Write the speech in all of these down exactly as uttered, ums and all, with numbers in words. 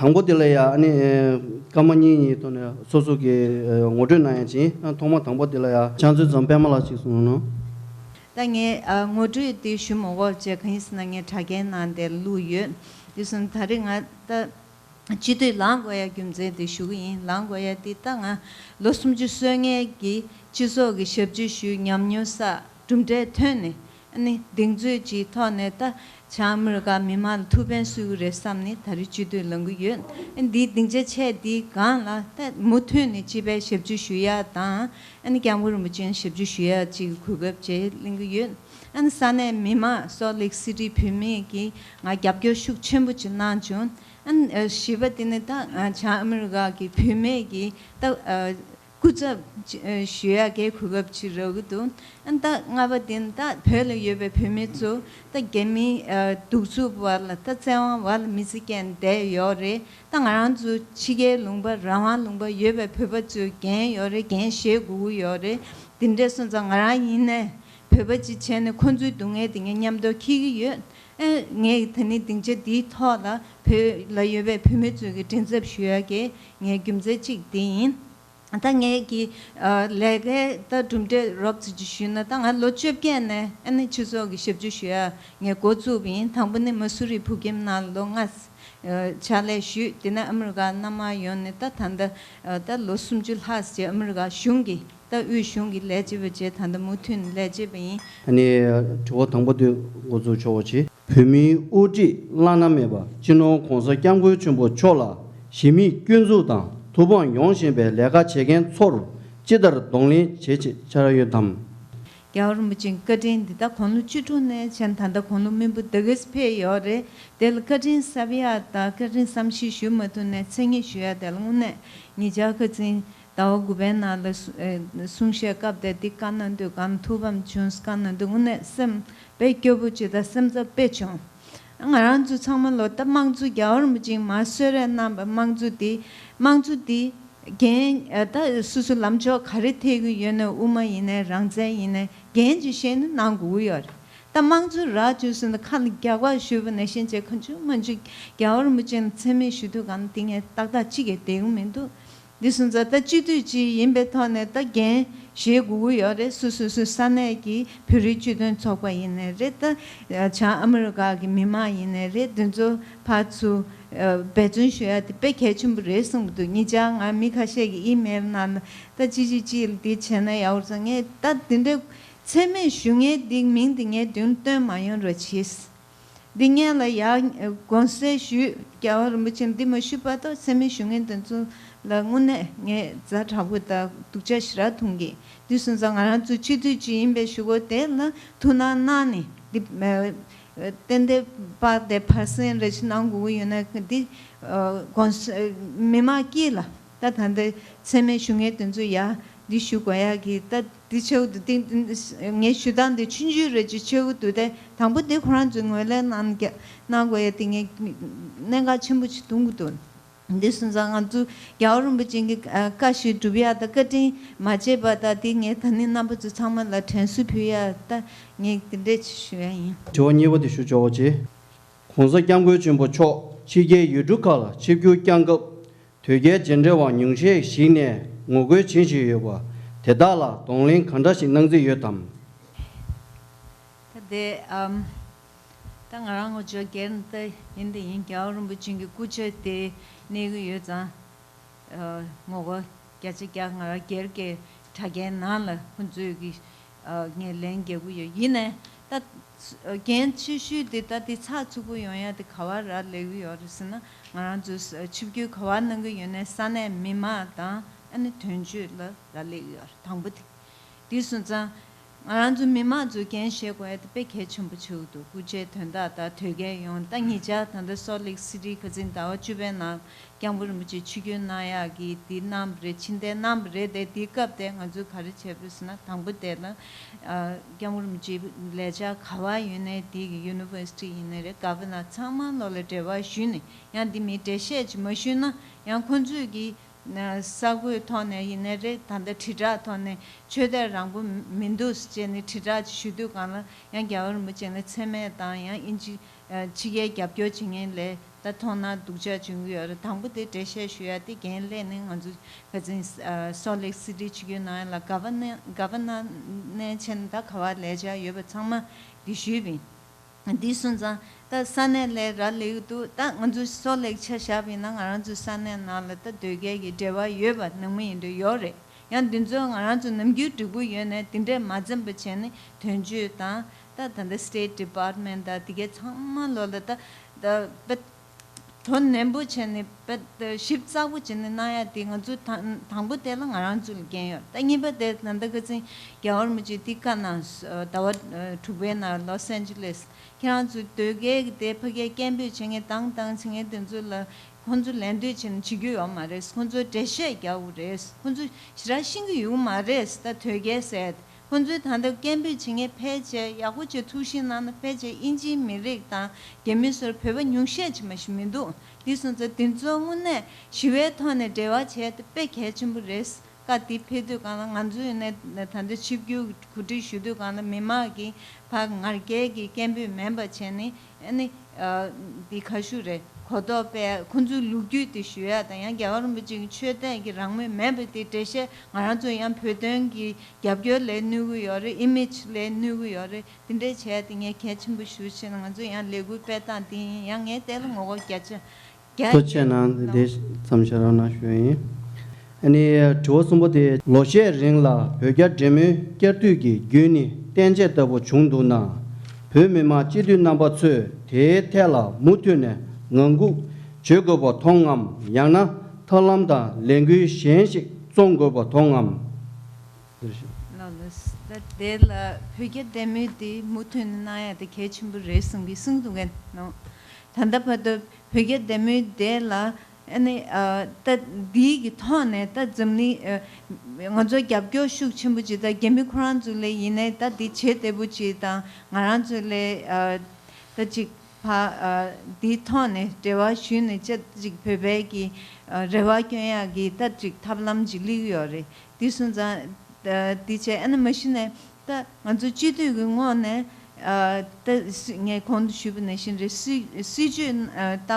དང་པོ་དེ་ལ་ཡ་ཨ་ནི་སྐར་མ་གཉིས་གཉིས་ཐོག་ནས་སོ་སོ་གི་ངོ་སྤྲོད་གནང་ཡ་ཅིང་ཐོག་མ་དང་པོ་དེ་ལ་ཡ་ཕྱག་མཛོད་ཚང་པད་མ་ལགས་ཅིག་གསུངས་གནང་། ད་ངས་ངོ་སྤྲོད་དེ་ཞུ་མ་དགོས་བྱས་གང་ཡིན་ཟེར་ན་ངས་དྲ་རྒྱའི་ནང་དེ་བླུགས་ཡོད། དེ་སོང་ད་རེས་ང་ད། སྤྱི་འཐུས་ལངས་དགོས་ཡ་རྒྱུ་མཚན་དེ་ཞུ་གི་ཡིན། ལངས་དགོས་ཡ་དེ་ད་ང་ལོ་སུམ་ཅུ་སོན་མཁན་གྱི་སྤྱི་ཚོགས་ཀྱི་ཞབས་ཕྱི་ཞུས་ཉམས་མྱོང་བསགས་གྲུབ་འབྲས་ཐོན་ནས་ཨ་ནི་གདེང་ཚོད་ཀྱི་ཐོག་ནས་ད་བྱང་ཨ་མི་རི་ཀ་མི་མང་ལ་ཐུགས་ཕན་གསོས་ཀྱི་རེད་བསམ་ནས་ད་རེས་སྤྱི་འཐུས་ལངས་ཀྱི་ཡོད། ཨ་ནི་འདིའི་སྡིངས་ཆ་ཆེ་འདིའི་སྒང་ལ་ད་མུ་མཐུད་ནས་སྤྱི་པའི་ཞབས་ཕྱི་ཞུ་ཡ་དང་ཨ་ནི་སྐྱབས་མགོན་རིན་པོ་ཆེའི་ཞབས་ཕྱི་ཞུ་ཡ་ཅིག་གི་གོ་སྐབས་བཅས་ལེན་གྱི་ཡོད། ཨ་ནི་ས་གནས་མི་མང་སོལ་ལེག་སི་ཊི་བོད་མི་གིས་ང་རྒྱབ་སྐྱོར་ཤུགས་ཆེན་པོ་ཅིག་གནང་བྱུང་། ཨ་ནི་བཞི་པ་དེ་ནི་ད་བྱང་ཨ་མི་རི་ཀ་གི་བུད་མེད་ཀྱི་ད་སྐུ་ཚབ་ཞུ་ཡག་གི་གོ་སྐབས་ཅིག་རག་གི་འདུག་ཨ་ནི་ད་ལྔ་པ་དེ་ནི་ད་བོད་ལ་ཡོད་པའི་བུད་མེད་ཚོ་ད་རྒྱ་མིའི་གདུག་རྩུབ་བར་ལ་ད་བཙན་དབང་བར་ལ་མི་ཚེ་སྐྱེལ་བསྡད་ཡོད་རེད། ད་ང་རང་ཚོ་ཕྱི་རྒྱལ་ལུང་པ་རང་དབང་ལུང་པ་ཡོད་པའི་བོད་པ་ཚོས་འགན་ཡོད་རེད། འགན་བཞེས་དགོས་ཀྱི་ཡོད་རེད། དེ་འདྲ་སོང་ཙང་ང་རང་ཡིན་ནའི་བོད་པ་ཅིག་བྱས་ནས་ཁོང་ཚོའི་སྡུག་བསྔལ་དེ་ངས་མཉམ་དུ་འཁྱེར་གྱི་ཡོད། ཨེ་ངས་ད་ནི་སྡིངས་ཆ་འདིའི་ཐོག་ལ་བོད་ལ་ཡོད་པའི་བུད་མེད་ཚོས་ཀྱི་མགྲིན་ཚབ་ཞུ་ཡ་གི་ངའི་རྒྱུ་མཚན་གཅིག་དེ་ཡིན། ད་ངས་ཀྱི་ལས་ཀའི་ད་གྲུབ་འབྲས་རོབ་ཙམ་ཅིག་ཞུས་ན། ད་ང་ལོ་བཅོ་བརྒྱད་ནས་ཨ་ནི་སྤྱི་ཚོགས་ཀྱི་ཞབས་ཕྱི་ཞུ་ཡ་ངས་འགོ་བཙུགས་པ་ཡིན། དང་པོ་ནི་མ་སུ་རི་བོད་ཁྱིམ་ནང་ལོ་ལྔ་ཕྱག་ལས་ཞུས། དེ་ནས་ཨ་མི་རི་ཀ་མནའ་མ་ཡོང་ནས་ད་ད་ལྟ་ད་ལོ་སུམ་ཅུ་ལྷག་ཙམ་ཨ་མི་རི་ཀ་གཞུང་གི་ད་དབུས་གཞུང་གི་ལས་བྱེད་པ་བྱས་ད་ལྟ་མུ་མཐུད་ནས་ལས་བྱེད་པ་ཡིན། ཨ་ནི་དྲི་བ་དང་པོ་དེ་འགོ་འཛུགས་ཆོག་པ་བྱེད། བོད་མིའི་དབུ་ཁྲིད་བླ་ན་མེད་པ་སྤྱི་ནོར་༧གོང་ས་༧སྐྱབས་མགོན་ཆེན་པོ་མཆོག་ལ་གཞི་མེད་སྐྱོན་འཛུགས་དང་ཐུགས་ཕམ་ཡོང་བཞིན་པའི་ལས་ཀ་བྱེད་མཁན་ཚོར་ཅི་ལྟར་གདོང་ལེན་བྱེད་ཆེད་འཆར་ཡོད་དམ། རྒྱལ་བ་རིན་པོ་ཆེའི་བཀའ་དྲིན་འདི་ད་དགུང་ལོ་བཅུ་དྲུག་ནས་བྱས་ད་ལྟ་དགུང་ལོ་མི་འབོར་འདི་གས་ཕེབས་ཡོད་རེད། དེ་ལ་བཀའ་དྲིན་གསབ་ཡག་དང་བཀའ་དྲིན་བསམ་ཤེས་ཞུ་མ་ཐུབ་ནས་མཚན་སྙན་ཞུ་ཡག་དེ་ལ་དངོས་གནས་ཉེ་ཆར་ཁ་སང་ཟླ་བ་དགུ་པའི་ནང་ལ་གསུང་བཤད་སྐབས་དེ་འདི་བཀའ་གནང་དུས་གང་ཐུགས་ཕམ་བྱུང་། བཀའ་གནང་དུས་དངོས་གནས་སེམས་དཔེ་སྐྱོ་པོ་ཅིག་དང་སེམས་འཚབ་དཔེ་བྱུང་། ང་རང་ཚོ་ཚང་མ་ལོ་ད་དམངས་གཙོ་རྒྱལ་བ་རིན་པོ་ཆེས་མར་གསོལ་རས་གནང་བ་དམངས་གཙོ་འདི་དམངས་གཙོ་འདི་འགན་ད་སོ་སོ་ལམ་ཕྱོགས་ག་རེ་ཐེག་གི་ཡོད་ན་དབུ་མ་ཡིན་ནའི་རང་བཙན་ཡིན་ནའི་འགན་ཅིག་བཞེས་ནས་གནང་དགོས་ཀྱི་ཡོད་རེད། ད་དམངས་གཙོ་རག་བཅུག་སོང་ན་ཁ་ལ་རྒྱག་པ་ཞུས་པ་ནང་བཞིན་བྱས་གང་བྱུང་མང་བྱུང་རྒྱལ་བ་རིན་པོ་ཆེ་ལ་མཚན་སྨད་ཞུ་དུས་གང་དེ་ངས་ཏག་ཏག་གཅིག་གིས་བསྡད་ཀྱི་མི་འདུག་འདི་སོང་ཙང་ད་སྤྱི་འཐུས་ཅིག་ཡིན་པའི་ཐོག་ནས་ད་འགན་བཞེས་དགོས་ཀྱི་ཡོད་རེད། སོ་སོ་སོ་ས་གནས་ཀྱི་བོད་རིགས་སྤྱི་མཐུན་ཚོགས་པ་ཡིན་ནའི་རེད། ད་བྱང་ཨ་མི་རི་ཀ་གི་མི་མང་ཡིན་ནའི་རེད། འདི་ཚོ་ཕར་ཚུར་འབད་བརྩོན་ཞུ་ཡ་དེ་དཔེ་གལ་ཆེན་པོ་རེད་གསུངས་འདུག་ཉེ་ཆར་ང་མི་ཁ་ཤས་ཀྱི་ཨི་མེལ་ནང་ལ་ད་ཅི་ཅི་ཅི་འདི་བྱས་ན་ཡག་པོ་རེད་ཟེར། ངས་ད་འདི་འདྲའི་མཚན་སྨད་ཞུ་མཁན་འདི་མིང་འདི་ངས་མདུན་བཏོན་མ་ཡོང་རོགས་གྱིས། འདི་སྔོན་ལ་ཡར་དགོངས་སེལ་ཞུས། རྒྱལ་བ་རིན་པོ་ཆེ་འདི་མ་ཞུས་བར་དུ་མཚན་སྨད་ཞུ་མཁན་དེ་ཚོ་ལ་དངོས་གནས་ངས་ཛ་དྲག་པོ་དང་སྡུག་ཅག་ཞེ་དྲག་མཐོང་གི། འདི་སོང་ཙང་ང་རང་ཚོ་སྤྱི་འཐུས་ཅིག་ཡིན་པའི་གཞུག་གུ་དེ་ལ་ཐུགས་སྣང་གནང་ནས་འདི་ཏན་ཏན་པར་དེ་ཕར་ཟན་རེ་ཞིག་གནང་དགོས་ཀྱི་ཡོད་ན་འདི་དགོངས་སེལ་མི་མང་དཀྱིལ་ལ། ད་ད་ལྟ་མཚན་སྨད་ཞུ་མཁན་དེ་ཚོ་ཡ་འདི་ཞུ་དགོས་ཡ་གི་ད་འདི་ཆེའུ་འདི་ཏིང་ངས་ཞུ་སྟངས་འདི་ཆུང་ཆུང་རེ་ཅིག་ཆེའུ་འདུག་སྟེ་དང་པོ་འདི་ཁོ་རང་ཚོའི་ངོས་ལེན་གནང་ག་གནང་དགོས་ཡ་དེ་ངས་གནད་འགག་ཆེན་པོ་ཅིག་མཐོང་གི་འདུག་འདི་སོང་ཙང་ང་ཚོ་རྒྱལ་བ་རིན་པོ་ཆེ་གི་བཀའ་བཞིན་སྒྲུབ་ཡ་ད་བཀའ་དྲིན་མ་བརྗེད་པ་ད་འདི་ངས་ད་ནི་རྣམ་པ་ཚོ་ཚང་མ་ལ་དྲན་གསོ་ཕུལ་ཡ་ད་ངས་འདི་འདྲས་ཅིག་ཞུ་ཡ་ཡིན། དྲི་བ་གཉིས་པ་དེ་ཞུ་ཆོག་པ་བྱེད། ༸གོང་ས་༸སྐྱབས་མགོན་ཆེན་པོ་མཆོག་ཕྱི་རྒྱལ་ཡུལ་གྲུ་ཁག་ལ་ཆིབས་བསྒྱུར་བསྐྱངས་སྐབས། དོལ་རྒྱལ་རྗེས་འབྲང་བ་ཉུང་ཤས་ཤིག་ནས་ངོ་རྒོལ་བྱེད་བཞིན་ཡོད་པ། དེ་དག་ལ་གདོང་ལེན་ག་འདྲ་ཞིག་གནང་རྩིས་ཡོད་དམ། ད་དེ་ཨམ། ད་ང་རང་ངོ་ཅོག་སྒེར་ནས་ད་ཡིན་དེ་ཡིན། རྒྱལ་བ་རིན་པོ་ཆེ་གི་སྐུ་ཕྱྭ་དེ་གནས་ཀྱི་ཡོད་ཙང་། ངོ་རྒོལ་བརྒྱ་ཆ་བརྒྱ་ང་རང་སྒེར་གྱི་དྲ་རྒྱའི་ནང་ལ་ཁོང་ཚོས་ཀྱི་ངས་ལན་རྒྱག་གི་ཡོད། ཡིན་ནའི་ད་འགན་ཆེ་ཤོས་དེ་ད་དེ་ཚགས་ཚུད་པོ་ཡོང་ཡ་དེ་ག་བ་རག་ལས་ཀྱི་ཡོད་རེད་ཟེར་ན། ང་རང་ཚོས་ཆིབས་བསྒྱུར་ག་བ་གནང་གི་ཡོད་ནའི་ས་གནས་མི་མང་དང་ཨ་ནི་དོན་གཅོད་ལ་རག་ལས་ཀྱི་ཡོད་རེད། དང་པོ་དེ། དེ་སོང་ཙང་ང་རང་ཚོ་མི་མང་ཚོས་འགན་བཞེས་དགོས་ཡ་དེ་དཔེ་གལ་ཆེན་པོ་ཆགས་ཀྱི་འདུག་སྐུ་ཕྱྭའི་དོན་དག་དང་དོལ་རྒྱལ་ཡོངས། ད་ཉེ་ཆར་ད་ལྟ་སོལ་ལེག་སི་ཊི་ཁ་སང་ཟླ་བ་བཅུ་པའི་ནང་སྐྱབས་མགོན་རིན་པོ་ཆེ་ཆིབས་བསྒྱུར་གནང་ཡག་གི་དེ་གནང་བ་རེད། ཕྱིར་འཐེན་གནང་བ་རེད། དེ་དེའི་སྐབས་དེ་ང་ཚོས་ག་རེ་བྱས་པ་རེད་ཟེར་ན། དང་པོ་དེ་ལ་སྐྱབས་མགོན་རིན་པོ་ཆེའི་ལས་འཆར་ག་བ་ཡོད་ནའི་དེ་གི་ཡུ་ནི་ཝར་སི་ཊི་ཡིན་ནའི་རེད། ག་བ་ན་ཚང་མ་ལོག་ལ་འབྲེལ་བ་ཞུས་ནས། ཡང་འདི་མི་འགྲེལ་བཤད་ཅིག་མ་ཞུས་ན་ཡང་ཁོང་ཚོས་ཀྱི་གསར་འགོད་ཐོག་ནས་ཡིན་ནའི་རེད། ད་ལྟ་དྲིལ་བསྒྲགས་ཐོག་ནས་ཆོས་དད་རང་མགོ་མི་འདུག་ཟེར་ནས་དྲིལ་བསྒྲགས་ཅིག་ཞུ་དུས་གང་ལ་ཡང་རྒྱལ་བ་རིན་པོ་ཆེ་ལ་མཚན་སྨད་དང་ཡང་ཨིན་ཇི་ཕྱི་རྒྱལ་རྒྱབ་སྐྱོར་བྱེད་མཁན་ལས་ ད་མཐོང་ན་སྡུག་ཅག་བྱུང་གི་ཡོད་རེད། དང་པོ་དེ་འགྲེལ་བཤད་ཞུ་ཡ་དེ་རྒན་ལགས་ནས་ང་ཚོ་ཁ་སང་སོལ་ལེག་སི་ཊི་ཆིབས་བསྒྱུར་གནང་ཡ་ལ་ག་བ་ནན་ག་བ་ནན་ནས་བྱས་ནས་ད་ག་བ་ལས་འཆར་ཡོད་པ་ཚང་མ་འདི་ཞུས་པ་ཡིན། འདི་སོང་ཙང་ད་ས་གནས་ལ་རག་ལས་ཀྱི་འདུག་ད་ང་ཚོ་སོལ་ལེག་ཆ་བཞག་པ་ཡིན་ན་ང་རང་ཚོའི་ས་གནས་ནང་ལ་ད་དོལ་རྒྱལ་གྱི་འབྲེལ་བ་ཡོད་པ་ནང་མི་ཡིན་འདྲ་ཡོད་རེད། ཡང་འདི་ཚོ་ང་རང་ཚོ་ནམ་རྒྱུན་འགྲིག་པོ་ཡོད་ནས་འདི་འདྲས་མ་འཛེམ་པ་བྱས་ནས་དོན་གཅོད་དང་ད་ད་ལྟ་སི་ཊེཊ་ཌི་པཱར་ཊི་མེན་ཊི་དང་དེ་གའི་ཚང་མ་ལོ་ལ་ད་ད་དཔེ་དོ་ནན་པོ་བྱས་ནས་དཔེ་ཞིབ་ཚགས་པོ་བྱས་ནས་གནང་ཡ་དེ་ང་ཚོ་དང་དང་པོ་དེ་ལ་ང་རང་ཚོ་ལ་འགན་ཡོད། ད་གཉིས་པ་དེ་ད་ལྟ་ཁ་སང་རྒྱལ་བ་རིན་པོ་ཆེ་འདི་བཀའ་གནང་ཟླ་བ་དྲུག་པའི་ནང་ལོ་སན་ཇི་ལེས། ཁྱེད་རང་ཚོ་དོལ་རྒྱལ་གྱི་དེ་ཕ་གིར་སྐད་འབོད་བྱེད་མཁན་བཏང་བཏང་བྱེད་མཁན་དེ་ཚོ་ལ་ཁོང་ཚོ་ལད་ཟློས་བྱེད་ན་བྱེད་རྒྱུ་ཡོད་མ་རེད། ཁོང་ཚོ་འགྲེལ་བཤད་རྒྱག་དགོས་རེད། ཁོང་ཚོ་ཞེ་དྲག་ཤེས་ཀྱི་ཡོད་མ་རེད། ད་དོལ་རྒྱལ་ཟེར་ཁོང་ཚོས་ད་ལྟ་སྐད་འབོད་བྱེད་མཁན་ཕལ་ཆེར་ཡག་པོ་བྱས་ཐུགས་ཞིབ་གནང་ན་ཕལ་ཆེར་དབྱིན་ཇིའི་མི་རིགས་དང་རྒྱ་མི་ཚོར་བོད་པ་ཉུང་ཤས་ཅིག་མ་ཞིག་མི་འདུག་འདི་སོང་ཙང་འདི་ཚོ་དངོས་གནས་ཞི་བའི་ཐོག་ནས་འབྲེལ་བ་བྱས་ཏེ་དཔེ་གལ་ཆེན་པོ་རེད། བཀའ་འདི་ཕེབས་དུས་སྒང་ལ་ང་ཚོས་ནས་ད་ལྟ་ཆིབས་བསྒྱུར་གོ་སྒྲིག་ཞུ་དུས་སྒང་ལ་མི་མང་གི་ཕར་ང་རྒྱལ་གྱི་སྐད་འབོད་མིན་པ་བྱས་ནས་ཨ་ནི་འདི་ག་ཞུ་རེད། གོ་རྟོགས་སྤེལ་ཁོང་ཚོའི་ལོ་རྒྱུས་དེ་ཞུ་ཡ་དང་ཡང་རྒྱལ་བ་རིན་པོ་ཆེ་གི་ཆོས་དད་ཀྱི་རང་མོས་མེད་པ་དེ་འགྲེལ་བཤད་ང་རང་ཚོ་ཡང་བོད་དོན་གྱི་རྒྱབ་སྐྱོར་ལས་ནུས་ཀྱི་ཡོད་རེད། ཨི་མེཇ་ལས་ནུས་ཀྱི་ཡོད་རེད། དེ་འདྲས་བྱས་ཏེ་ངས་གལ་ཆེན་པོ་ཞུ་ཕྱིར་ང་ཚོ་ཡང་ལས་འགུལ་སྤེལ་སྟངས་དེ་ཡིན། ཡང་ངས་དེ་ལ་ངོ་རྒོལ་བརྒྱ་ཆ་བརྒྱ་ཐུགས་རྗེ་ཆེ་གནང་། དེ་ཙམ་ཞིག་རང་གནང་ཞུ་ཡིན། ཨ་ནི་དྲི་བ་གསུམ་པ་དེ་ལོ་ཤས་རིང་ལ་བོད་རྒྱ་འབྲེལ་མོལ་བསྐྱར་མཐུད་ཀྱི་བརྒྱུད་ནས་བསྟན་བཅོས་ལྟ་བུ་བྱུང་འདུག་ན། བོད་མི་མང་སྤྱི་འཐུས་རྣམ་པ་ཚོས་དེའི་ཐད་ལ་མུ་མཐུད་ནས་ངང་སྒུག་བྱེད་དགོས་པ་མཐོང་ངམ། ཡང་ན་ཐབས་ལམ་དང་ལས་འགུལ་གཞན་ཞིག་རྩོམ་དགོས་པ་མཐོང་ངམ། ལགས་ལགས། ད་དེ་ལ་བོད་རྒྱ་འབྲེལ་མོལ་དེ་མུ་མཐུད་ནས་གནང་ཡ་དེ་གལ་ཆེན་པོ་རེད་གསུང་གི་གསུང་འདུག་གས་ནོ། ད་ལྟ་བར་དུ་བོད་རྒྱ་འབྲེལ་མོལ་དེ་ལ་ཨ་ནི་ཨ་ད་འདིའི་གི་ཐོག་ནས་ད་འཛམ་གླིང་ཨ་ང་ཚོ་རྒྱབ་སྐྱོར་ཤུགས་ཆེན་པོ་ཅིག་ད་རྒྱ་མི་ཁོ་རང་ཚོ་ལ་ཡིན་ནའི་ད་འདི་བྱེད་བདེ་པོ་ཅིག་དང་ང་རང་ཚོ་ལ་ཨ་ད་ཅིག་ཕ་ཨ་འདིའི་ཐོག་ནས་འབྲེལ་བ་ཞུས་ནས་ཅིག་བོད་པའི་གི་ཨ་རེ་བ་སྐྱོན་ཡག་གི་ད་ཅིག་ཐབས་ལམ་ཅིག་སླེབས་ཡོད་རེད། འདི་སོང་ཙང་ཨ་འདི་བྱས་ཨ་ནི་མ་གཞི་ནས་ད་ང་ཚོ་སྤྱི་འཐུས་ཀྱི་ངོས་ནས་ཨ་ད་སྲི་ངས་གོང་དུ་ཞུས་པ་ནང་བཞིན་རེད། སྲི་སྲིད་ཇུས་ཨ་ད་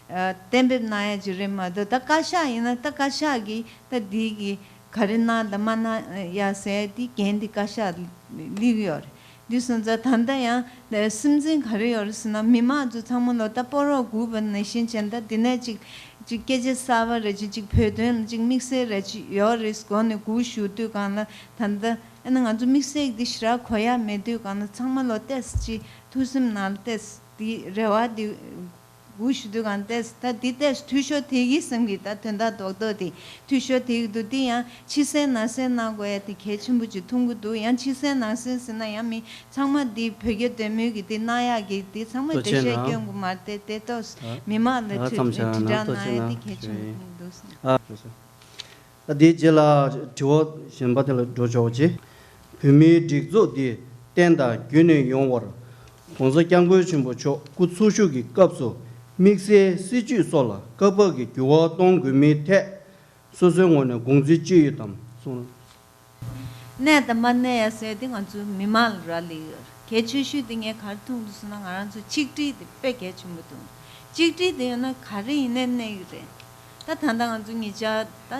ཨ་གཏན་འབེབས་གནང་ཡ་ཅིག་རེད་མ་གཏོགས་ད་བཀའ་ཤག་ཡིན་ན་ད་བཀའ་ཤག་གིས་ད་འདི་གི་ག་རེ་གནང་དང་མ་གནང་ཡ་ཟེར་འདི་འགན་འདི་བཀའ་ཤག་སླེབས་ཡོད་རེད། འདི་སོང་ཙང་ད་ལྟ་ཡང་སེམས་ཅན་ག་རེ་ཡོད་རེད་ཟེར་ན་མི་མང་ཚོ་ཚང་མ་ལོ་ད་སྤོ་རོག་སྒུག་པ་ནང་བཞིན་བྱས་ད་འདི་ནས་ཅིག་ཅིག་སྐད་ཆ་གསར་པ་རེ་ཅིག་ཅིག་བོད་དོན་ལ་ཅིག་དམིགས་བསལ་རེ་ཅིག་ཡོད་རེད་སྒོ་ནས་སྒུག་བཞུགས་དུས་སྒང་ལ་ད་ལྟ་ཨ་ནི་ང་ཚོ་དམིགས་བསལ་འདི་ཞེ་དྲག་གོ་ཡ་མེད་དུས་སྒང་ལ་ཚང་མ་ལོ་ཏོག་ཙམ་ཅིག་ཐུགས་སེམས་ནང་ལ་ཏོག་ཙམ་འདི་རེ་བ་འདི་སྒུག་བཞུགས་དུས་སྒང་ཏོག་ཙམ་ད་འདི་ཏོག་ཙམ་འཐུས་ཤོར་དེ་གི་སེམས་ཀྱི་ད་དོན་དག་རྡོག་རྡོག་དེ་འཐུས་ཤོར་དེ་གི་འདུག་འདི་ཡང་ཕྱི་གསལ་ནང་གསལ་གནང་དགོས་ཡ་དེ་གལ་ཆེན་པོ་ཅིག་མཐོང་གི་འདུག་ཡང་ཕྱི་གསལ་ནང་གསལ་ཟེར་ན་ཡང་མི་ཚང་མ་འདི་བོད་རྒྱ་འབྲེལ་མོལ་གྱི་འདི་གནང་ཡག་གི་འདི་ཚང་མས་ཐུགས་རྗེ་འགྲེལ་བཤད་གནང་། སྐྱོན་དགོས་མ་རེད་དེ་ཏོག་ཙམ་མི་མང་ལ་ད་དྲིལ་ཙམ་བྱས་དྲིལ་ན་བསྒྲགས་ཐུགས་རྗེ་གནང་ཡ་གནང་དེ་གལ་ཆེན་པོ་ཞུ་ཡིན། མཐོང་གི་འདུག་ཟེར། ཨ། ད་དེའི་རྗེས་ལ་དྲི་བ་གཞན་པ་དེ་ལ་འགྲོ་ཆོག་ཅིག་བོད་མིའི་སྒྲིག་འཛུགས་འདི་བརྟན་དང་རྒྱུན་གནས་ཡོང་བར་༸གོང་ས་༸སྐྱབས་མགོན་ཆེན་པོ་མཆོག་སྐུ་འཚོ་བཞུགས་ཀྱི་སྐབས་སུ་དམིགས་བསལ་སྲིད་བྱུས་སོགས་ལ་སྐབས་བབ་ཀྱི་འགྱུར་བ་གཏོང་དགོས་མིན་ཐད་སོ་སོའི་ངོས་ནས་དགོངས་ཚུལ་ཅི་ཡོད་དམ་གསུངས། གནས་དང་མ་གནས་ཡ་ཟེར་དེ་ང་ཚོའི་མི་མང་ལ་རག་ལས་ཡོད། གལ་ཆེ་ཤོས་དེ་ངས་ག་རེ་མཐོང་འདུག་ཟེར་ན་ང་རང་ཚོ་ཆིག་སྒྲིལ་དེ་དཔེ་གལ་ཆེན་པོ་འདུག་ཆིག་སྒྲིལ་དེ་ཡོད་ན་ག་རེ་ཡིན་ནའི་གནས་ཀྱི་རེད། ད་ད་ལྟ་ང་ཚོ་ཉེ་ཆར་ད་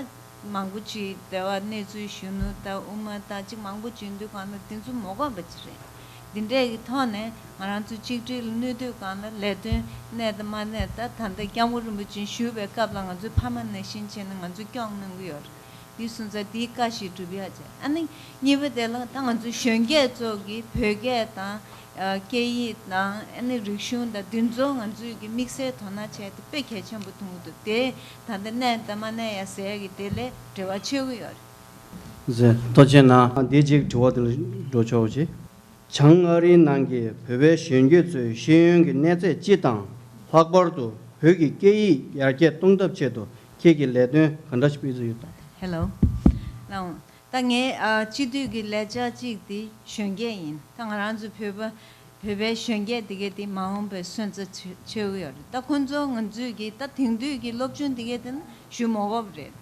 མང་པོ་ཅིག་སྡེ་བ་གནས་ཚུལ་ཞུ་ནུ་ད་དབུ་མ་ད་ཅིག་མང་པོ་ཅིག་འདུག་གང་ལ་དེ་ཚོ་མ་དགོས་པ་ཅིག་རེད། འདི་འདྲས་ཀྱི་ཐོག་ནས་ང་རང་ཚོ་གཅིག་སྒྲིལ་གནས་དུས་སྒང་ལ་ལས་དོན་གནས་དང་མ་གནས་ད་ད་ལྟ་སྐྱབས་མགོན་རིན་པོ་ཆེ་བཞུགས་པའི་སྐབས་ལ་ང་ཚོའི་ཕ་མ་ནང་བཞིན་བྱས་ནས་ང་ཚོ་སྐྱོང་གནང་གི་ཡོད་རེད། འདི་སོང་ཙང་འདིའི་བཀའ་ཞིག་སྒྲུབ་ཡ་བྱས། ཨ་ནི་གཉིས་པ་དེ་ལ་ད་ང་ཚོ་གཞོན་སྐྱེས་ཚོ་གིས་བོད་སྐད་དང་སྐད་ཡིག་དང་ཨ་ནི་རིག་གཞུང་དང་འདི་ཚོ་ང་ཚོས་ཀྱི་དམིགས་བསལ་དོ་སྣང་བྱས་ཏེ་དཔེ་གལ་ཆེན་པོ་མཐོང་གི་འདུག་དེ་ད་ལྟ་གནས་དང་མ་གནས་ཡ་ཟེར་ཡ་གི་དེ་ལས་འབྲེལ་བ་ཆེ་གི་ཡོད་རེད། ཟེར་ཐུགས་རྗེ་གནང་། འདི་གཅིག་དྲི་བ་དེ་ལ་འགྲོ་ཆོག་ཅིག་བྱང་ཨ་རིའི་ནང་གི་བོད་པའི་གཞོན་སྐྱེས་ཚོའི་ཤེས་ཡོན་གྱི་གནས་ཚད་སྤྱི་དང་། ལྷག་པར་དུ་བོད་ཀྱི་སྐད་ཡིག་ཡར་རྒྱས་གཏོང་ཐབས་ཆེད་དུ་ཁྱེད་ཀྱིས་ལས་དོན་ག་འདྲ་ཞིག་སྤེལ་རྩིས་ཡོད་དམ། ཧེ་ལོ། ལགས་འོང་། ད་ངའི་ཨ་སྤྱི་འཐུས་ཀྱི་ལས་འཆར་གཅིག་དེ་གཞོན་སྐྱེས་ཡིན། ད་ང་རང་ཚོ་བོད་པ་བོད་པའི་གཞོན་སྐྱེས་དེ་གས་དེ་མ་འོངས་པའི་སོན་རྩ་ཆེ་ཆེ་བོ་ཡོད་རེད། ད་ཁོང་ཚོ་ང་ཚོས་ཀྱི་ད་དེང་དུས་ཀྱི་སློབ་སྦྱོང་དེ་གས་དེ་ནི་ཞུ་མ་དགོས་པ་རེད།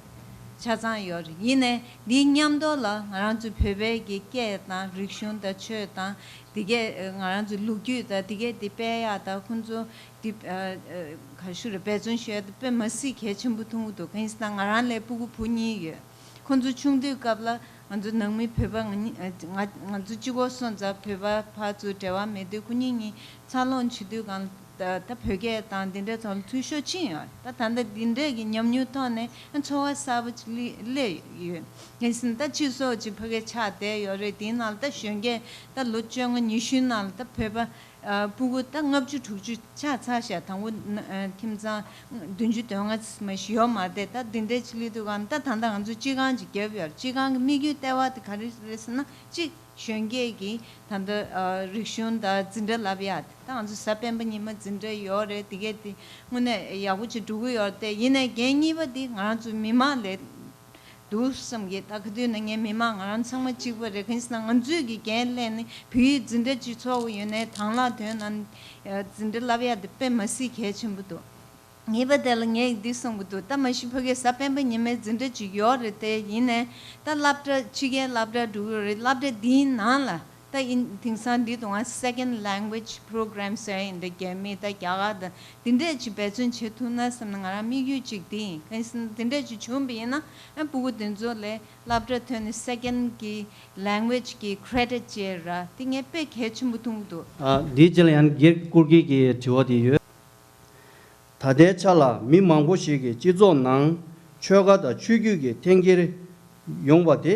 ཆ་ཚང་ཡོད་རེད། ཡིན་ནའི་འདིའི་མཉམ་དུ་ལ་ང་རང་ཚོའི་བོད་པའི་གི་སྐད་དང་རིག་གཞུང་དང་ཆོས་དང་དེ་གས་ང་རང་ཚོའི་ལོ་རྒྱུས་དང་དེ་གས་དེ་སྤེལ་ཡག་དང་ཁོང་ཚོ་དེ་ག་ཞུ་རེད། འབད་བརྩོན་ཞུ་ཡག་དེ་དཔེ་མ་སྲིད་གལ་ཆེན་པོ་མཐོང་གི་འདུག་གང་ཡིན་ཟེར་ན་ང་རང་ལ་སྤུ་གུ་བུ་གཉིས་ཡོད། ཁོང་ཚོ་ཆུང་དུས་སྐབས་ལ་ང་ཚོ་ནང་མི་བོད་པ་ང་གཉིས་ང་ང་ཚོ་གཅིག་པོ་སོང་ཙང་བོད་པ་ཕར་ཚུར་འབྲེལ་བ་མེད་དུས་ཁོ་གཉིས་གཉིས་འཚར་ལོངས་བྱེད་དུས་གང་ད་ད་བོད་སྐད་དང་འདི་འདྲའི་ཐོག་ལ་འཐུས་ཤོར་ཕྱིན་ཡོད། ད་ད་ལྟ་འདི་འདྲའི་གི་ཉམས་མྱོང་ཐོག་ནས་ཚོར་བ་གསར་པ་ཅིག་སླེབས་ཡོད། ཡིན་ཟིན་ད་སྤྱི་ཚོགས་ཅིག་ཕ་གིར་ཆགས་བསྡད་ཡོད་རེད། དེའི་ནང་ལ་ད་གཞོན་སྐྱེས་ད་ལོ་བཅོ་ལྔ་ཉི་ཤུའི་ནང་ལ་ད་བོད་པ་ཨ་སྤུ་གུ་ད་ལྔ་བཅུ་དྲུག་ཅུ་ཆགས་ཚར་ཤག་དང་པོ་ན་ཨ་ཁྱིམ་ཚང་བདུན་ཅུ་དོན་ལྔ་མ་ཞིག་ཡོད་མ་རེད། ད་འདི་འདྲའི་ཅིག་སླེབས་དུས་གང་ད་ད་ལྟ་ང་ཚོ་སྤྱི་ཁང་ཅིག་བརྒྱབ་ཡོད་རེད། སྤྱི་ཁང་གི་དམིགས་ཡུལ་ལྟེ་བ་དེ་ག་རེ་རེད་ཟེར་ན་གཅིག་གཞོན་སྐྱེས་ཀྱི་ད་ལྟ་ཨ་རིག་གཞུང་དང་འཛིན་གྲྭ་ལབ་ཡག་དེ་ད་ང་ཚོ་གཟའ་སྤེན་པ་ཉི་མ་འཛིན་གྲྭ་ཡོད་རེད། དེ་གས་དེ་དངོས་གནས་ཡག་པོ་ཅིག་འགྲོ་གི་ཡོད་རེད། དེ་ཡིན་ནའི་འགན་གཉིས་པ་དེ་ང་རང་ཚོ་མི་མང་ལས་འདུག་བསམ་གི། ད་ག་དུས་ན་ངའི་མི་མང་ང་རང་ཚང་མ་གཅིག་པ་རེད། གང་ཡིན་ཟེར་ན་ང་ཚོས་ཀྱི་འགན་ལེན་ནི་བོད་ཡིག་འཛིན་གྲྭ་ཅིག་ཚོགས་ཀྱི་ཡོད་ནའི་དང་བླངས་དོན་ནང་འཛིན་གྲྭ་ལབ་ཡག་དེ་དཔེ་མ་སྲིད་གལ་ཆེན་པོ་འདུག་ངེས་པ་དེ་ལ་ངས་འདི་གསུང་གི་འདུག་ད་མ་གཞི་ཕ་གིའི་གཟའ་སྤེན་པ་ཉི་མའི་འཛིན་གྲྭ་ཅིག་ཡོད་རེད། དེ་ཡིན་ནའི་ད་སློབ་གྲྭ་ཕྱི་རྒྱལ་སློབ་གྲྭ་འགྲོ་གི་རེད། སློབ་གྲྭ་འདིའི་ནང་ལ་ད་ཡིན་དེང་སང་འདི་དུང་ང་second language program ཟེར་ཡིན། ད་རྒྱ་མི་ད་རྒྱ་གར་ད་འདི་འདྲས་ཅིག་འབད་བརྩོན་བྱེད་ཐུབ་ན་བསམ་ན་ང་རང་དམིགས་ཡུལ་ཅིག་འདི་ཡིན། གང་ཡིན་ཟེར་ན་འདི་འདྲས་ཅིག་བྱུང་བ་ཡིན་ན་ཨ་སྤུ་གུ་འདི་ཚོ་ལ་སློབ་གྲྭ་ཐོན་ནས་second གི་language གི་credit བཅས་ར་དེ་ངས་དཔེ་གལ་ཆེན་པོ་མཐོང་གི་འདུག་ཨ་འདིའི་རྗེས་ལ་ཡང་སྒེར་བཀུར་སྐྱེལ་གྱི་དྲི་བ་དེ་ཡོད། ད་ལྟའི་ཆ་ལ་མི་མང་པོ་ཞིག་གིས་སྤྱི་ཚོགས་ནང་ཆོལ་ཁ་དང་ཆོས་བརྒྱུད་ཀྱི་འཐེན་འཁྱེར་ཡོང་བ་དེ་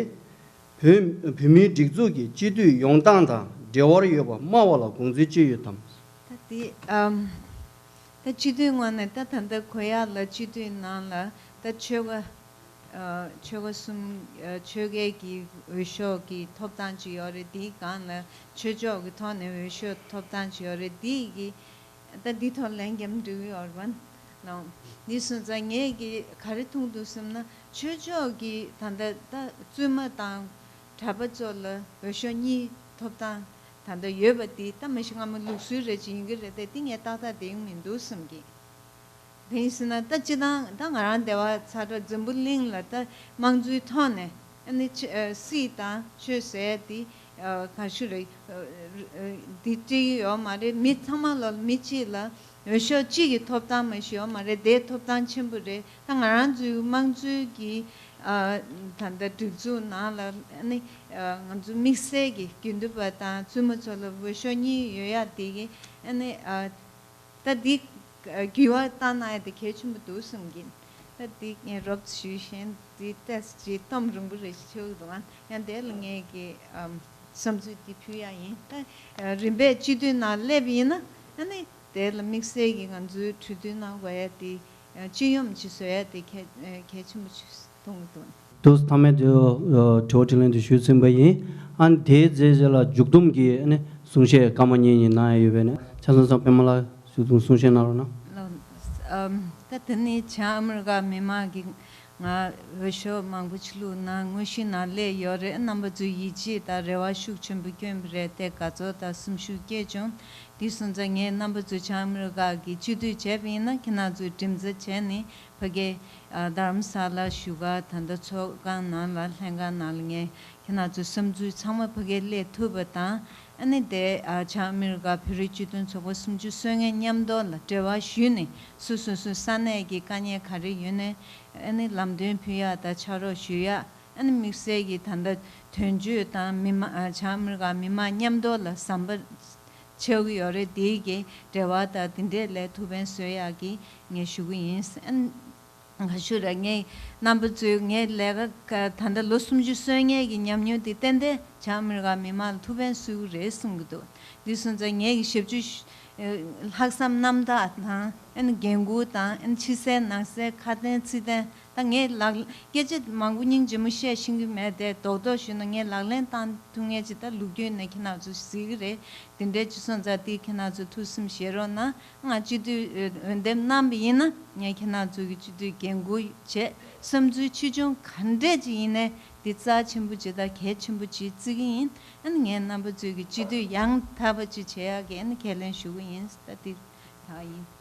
བོད་བོད་མིའི་སྒྲིག་འཛུགས་ཀྱི་སྤྱི་འཐུས་ཡོང་སྟངས་དང་འབྲེལ་བ་ཡོད་པ་སྨྲ་བ་ལ་དགོངས་ཚུལ་ཅི་ཡོད་དམ། ད་དེ་ཨམ་ད་སྤྱི་འཐུས་ངོས་ནས་ད་ད་ལྟ་གོ་ཡག་ལ་སྤྱི་འཐུས་ནང་ལ་ད་ཆོལ་ཁ་ཨ་ཆོལ་ཁ་གསུམ་ཨ་ཆོལ་ཁའི་གི་འོས་ཤོག་གི་ཐོབ་ཐང་ཅིག་ཡོད་རེད། དེའི་སྒང་ལ་ཆོས་ཕྱོགས་ཀྱི་ཐོག་ནས་འོས་ཤོག་ཐོབ་ཐང་ཅིག་ཡོད་རེད། དེའི་གི་ད་འདི་ཐོག་ལན་རྒྱབ་འདོད་ཡོད་རེད་པ། ལགས། འདི་སོང་ཙང་ངས་ཀྱི་ག་རེ་མཐོང་འདུག་བསམ་ན་ཆོས་ཕྱོགས་ཀྱི་ད་ལྟ་ད་བཙུན་མ་དང་གྲྭ་པ་ཚོ་ལ་འོས་ཤོག་གཉིས་ཐོབ་ཐང་ད་ལྟ་ཡོད་པ་འདི་ད་མ་གཞི་སྔ་མོ་ལུགས་སྲོལ་རེ་ཅིག་ཡིན་གྱི་རེད་དེ། འདི་ངས་ཏག་ཏག་བསྡད་ཀྱི་མི་འདུག་བསམ་གྱི། དེ་ཡིན་ཟེར་ན་ད་སྤྱི་བཏང་ད་ང་རང་སྡེ་བ་ཚ་དྲོ་འཛམ་བུ་གླིང་ལ་ད་དམངས་གཙོའི་ཐོག་ནས་ཨ་ནི་ཆ་ཨ་སྲིད་དང་ཆོས་ཟེར་དེ་ཨ་ག་ཞུ་རེད། ཨ་ཨ་འདི་སྤྲད་ཀྱི་ཡོད་མ་རེད། མི་ཚང་མ་ལ་མི་གཅིག་ལ་འོས་ཤོག་གཅིག་གི་ཐོབ་ཐང་མ་ཞིག་ཡོད་མ་རེད། དེ་ཐོབ་ཐང་ཆེན་པོ་རེད། ད་ང་རང་ཚོའི་དམངས་གཙོའི་གི་ཨ་ད་ལྟ་སྒྲིག་འཛུགས་ནང་ལ་ཨ་ནི་ཨ་ང་ཚོ་དམིགས་བསལ་གྱི་དགེ་འདུན་པ་དང་བཙུན་མ་ཚོ་ལ་འོས་ཤོག་གཉིས་ཡོད་ཡ་དེ་གི་ཨ་ནི་ཨ། ད་འདི་འགྱུར་བ་བཏང་ན་ཡ་དེ་གལ་ཆེན་པོ་འདུག་བསམ་གྱིན། ད་འདི་ངས་རོབ་ཞུས་ཤིང་འདི་ཏེས་ཅི་གཏམ་རིང་པོ་རེ་ཞིག་ཆེ་བོ་འདུག་ཨ་ཡང་དེ་ལ་ངས་ཀྱི་ཨམ་བསམ་ཚུལ་འདི་ཕུལ་ཡ་ཡིན། ད་རིམ་པས་སྤྱི་འཐུས་ནང་སླེབས་ཡིན་ན་ཨ་ནི་དེ་ལ་དམིགས་བསལ་གྱི་ང་ཚོའི་གྲོས་བསྡུར་གནང་དགོས་ཡ་དེ་སྤྱི་ཡོངས་ཅིག་བཟོ་ཡ་དེ་གལ་གལ་ཆེན་པོ་ཅིག་མཐོང་གི་འདུག་དུས་མཐའ་མའི་དུས་དྲི་བ་དྲིས་ལན་དུ་ཞུས་ཟིན་པ་ཡིན། ཨ་ནི་དེའི་རྗེས་རྗེས་ལ་མཇུག་བསྡོམས་ཀྱི་ཨ་ནི་གསུང་བཤད་སྐར་མ་གཉིས་གཉིས་གནང་ཡ་ཡོད་པས་ནས་ཆ་ཚང་ཚང་པད་མ་ལགས་ཞུ་དུང་གསུང་བཤད་གནང་རོགས་གནང་། ལགས། ཨམ་ད་དེ་ནི་བྱང་ཨ་མི་རི་ཀ་མི་མང་གིས་ང་འོས་ཤོག་མང་པོ་ཅིག་བླུགས་གནང་དངོས་གཞི་ནང་སླེབས་ཡོད་རེད། རྣམ་པ་ཚོས་ཡིད་ཆེས་དང་རེ་བ་ཤུགས་ཆེན་པོ་བསྐྱོན་པ་རེད། དེ་དགའ་ཚོར་དང་སེམས་ཤུགས་སྐྱེས་བྱུང་། དེ་སོང་ཙང་ངས་རྣམ་པ་ཚོ་བྱང་ཨ་མི་རི་ཀ་གི་སྤྱི་འཐུས་བྱས་པ་ཡིན་ན་ཁྱེད་རང་ཚོས་མགྲིན་ཚབ་བྱས་ནས་ཕ་གི་ཨ་རྡ་རམ་ས་ལ་བཞུགས་སྒར་ད་ལྟ་ཚོགས་ཁང་ནང་ལ་ལྷན་ཁང་ནང་ལ་ངས་ཁྱེད་རང་ཚོའི་བསམ་ཚུལ་ཚང་མ་ཕ་གིར་སླེབས་ཐུབ་པ་དང་། ཨ་ནི་དེ་ཨ་བྱང་ཨ་མི་རི་ཀ་བོད་རིགས་སྤྱི་མཐུན་ཚོགས་པ་སུམ་ཅུ་སོ་ལྔའི་མཉམ་དུ་ལ་འབྲེལ་བ་ཞུས་ནས་སོ་སོ་སོའི་ས་གནས་ཀྱི་དཀའ་ངལ་ག་རེ་ཡོད་ནའི་ཨ་ནི་ལམ་སྟོན་ཕུལ་ཡག་དང་ཕྱག་རོགས་ཞུ་ཡག་ཨ་ནི་དམིགས་བསལ་གྱི་ད་ལྟ་དོན་གཅོད་དང་མི་མང་ཨ་བྱང་ཨ་མི་རི་ཀ་མི་མང་མཉམ་དུ་ལ་ཟམ་པ་ཆགས་ཀྱི་ཡོད་རེད། དེའི་གི་འབྲེལ་བ་དང་དེ་འདྲས་ལ་ཐུགས་ཕན་གསོས་ཡག་གི་ངས་ཞུ་གི་ཡིན། ཨ་ནི་ག་ཞུ་ར་ངས་རྣམ་པ་ཚོས་ངའི་ལས་ཀ་ད་ལྟ་ལོ་སུམ་ཅུ་སོན་མཁན་གྱི་ཉམས་མྱོང་དེ་ཏན་ཏན་བྱང་ཨ་མི་རི་ཀ་མི་མང་ལ་ཐུགས་ཕན་གསོས་ཀྱི་རེད་གསུང་གི་འདུག་འདི་སོང་ཙང་ངའི་གི་ཞབས་ཞུ་ལྷག་བསམ་རྣམ་དག་དང་ཨ་ནི་འགན་འཁུར་དང་ཨ་ནི་ཕྱི་གསལ་ནང་གསལ་ཁ་དན་ཚིག་དན་ད་ངས་ལག་སྐད་ཆ་མང་པོ་སྙིང་རྗེ་མོ་བཤད་ཤེས་ཀྱི་མེད་དེ་རྡོག་རྡོག་ཞུས་ན་ངས་ལག་ལེན་བསྟར་ཐུབ་མཁན་ཅིག་ད་ལོ་རྒྱུས་ནས་ཁྱེད་རང་ཚོ་གཟིགས་ཀྱི་རེད། དེ་འདྲའི་ཅིག་སོང་ཙང་དེ་ཁྱེད་རང་ཚོ་ཐུགས་སེམས་བཞེས་རོགས་གནང་། ང་སྤྱི་འཐུས་འོས་འདེམས་གནང་བ་ཡིན་ན་ངས་ཁྱེད་རང་ཚོ་གི་སྤྱི་འཐུས་འགན་འཁུར་བྱས། བསམ་ཚུལ་ཆེ་ཆུང་ག་འདྲས་ཅིག་ཡིན་ནའི་འདི་རྩ་ཆེན་པོ་ཅིག་དང་གལ་ཆེན་པོ་ཅིག་བརྩི་གི་ཡིན། ཨ་ནི་ངས་རྣམ་པ་ཚོའི་གི་སྤྱི་འཐུས་ཡང་དག་པ་ཅིག་བྱེད་ཡག་གི་ཨ་ནི་ཁས་ལེན་ཞུ་གི་ཡིན། ད་འདི་དག་ཡིན།